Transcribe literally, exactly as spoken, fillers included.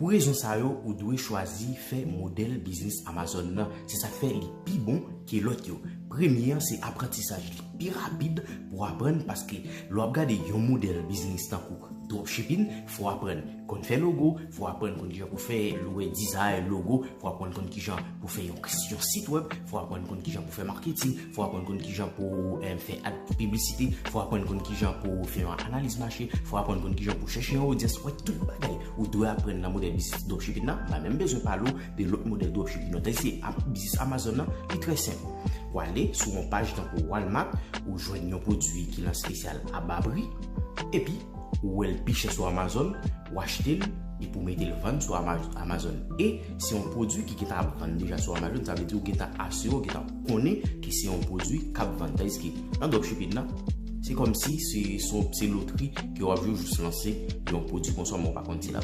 Pou rezon sa yo, ou dwe chwazi fè modèl biznis Amazon nan. Se sa k fè li pi bon ke lòt yo. Premye an, se aprantisaj li pi rapid pou w aprann, paske lè w ap gade yon modèl biznis tankou dropshipping, fò w aprann konn fè logo, fò w aprann konn kijan pou fè lwe dizay logo, fò w aprann konn kijan pou fè yon, yon sit wèb, fò w aprann konn kijan pou fè marketing, fò w aprann konn kijan pou em, fè ad piblisite, fò w aprann konn kijan pou fè yon analiz mache, fò w aprann konn kijan pou chèche yon odyans. Wè, tout bagay ou dwe aprann nan modèl biznis dropshipping nan. M pa menm bezwen pale w de lòt modèl dropshipping yo. Tandis ke ap- biznis Amazon nan, li trè senp. Ou ale sou yon paj tankou Walmart, ou jwenn yon pwodui ki lan espesyal a ba pri, epi ou wè l pi chè sou Amazon, ou achte l, epi ou mete l vann sou Ama- Amazon. E se yon pwodui ki gentan ap vann deja sou Amazon, sa vle di ou gentan asire, ou gentan konnen ke se yon pwodui k ap vann. Tandis ke nan dropshipping nan, se kòmsi se, se, se lotri ke w ap jwe, ou jis lanse yon pwodui konsa, men ou pa konn si l